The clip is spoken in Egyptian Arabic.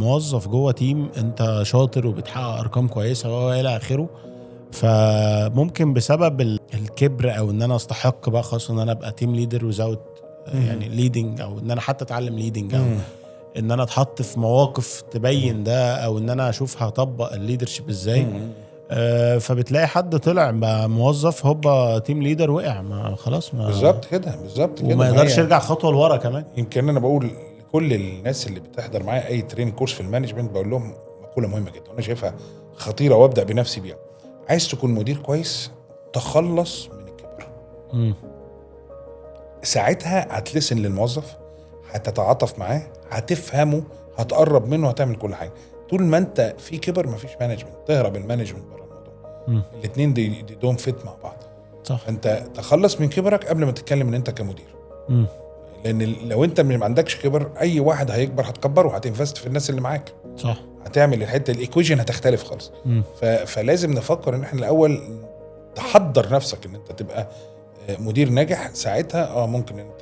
موظف جوه team، انت شاطر وبتحقق ارقام كويسة والى اخره، فممكن بسبب الكبر او ان انا استحق بقى خلاص ان انا ابقى team leader without يعني leading، او ان انا حتى اتعلم leading، او ان انا اتحط في مواقف تبين ده، او ان انا اشوف هطبق ال leadership ازاي. فبتلاقي حد طلع بقى موظف هوبا team leader وقع، ما خلاص ما بالظبط كده، بالظبط كده. وما ما يقدرش يرجع خطوة لورا كمان. يمكن انا بقول لكل الناس اللي بتحضر معايا اي training course في ال management، بقول لهم مقولة مهمة جدا وانا شايفها خطيرة وابدا بنفسي بيها: عايز تكون مدير كويس، تخلص من الكبر. ساعتها هت listen للموظف، هتتعاطف معاه، هتفهمه، هتقرب منه، هتعمل كل حاجه. طول ما انت في كبر مفيش management، تهرب ال management بره الموضوع. الاثنين they don't fit مع بعض. فانت تخلص من كبرك قبل ما تتكلم ان انت كمدير. لان لو انت ما عندكش كبر، اي واحد هيكبر هتكبره، هت invest في الناس اللي معاك. هتعمل الحتة ال equation هتختلف خالص. فلازم نفكر ان احنا الاول تحضر نفسك ان انت تبقى مدير ناجح، ساعتها ممكن انت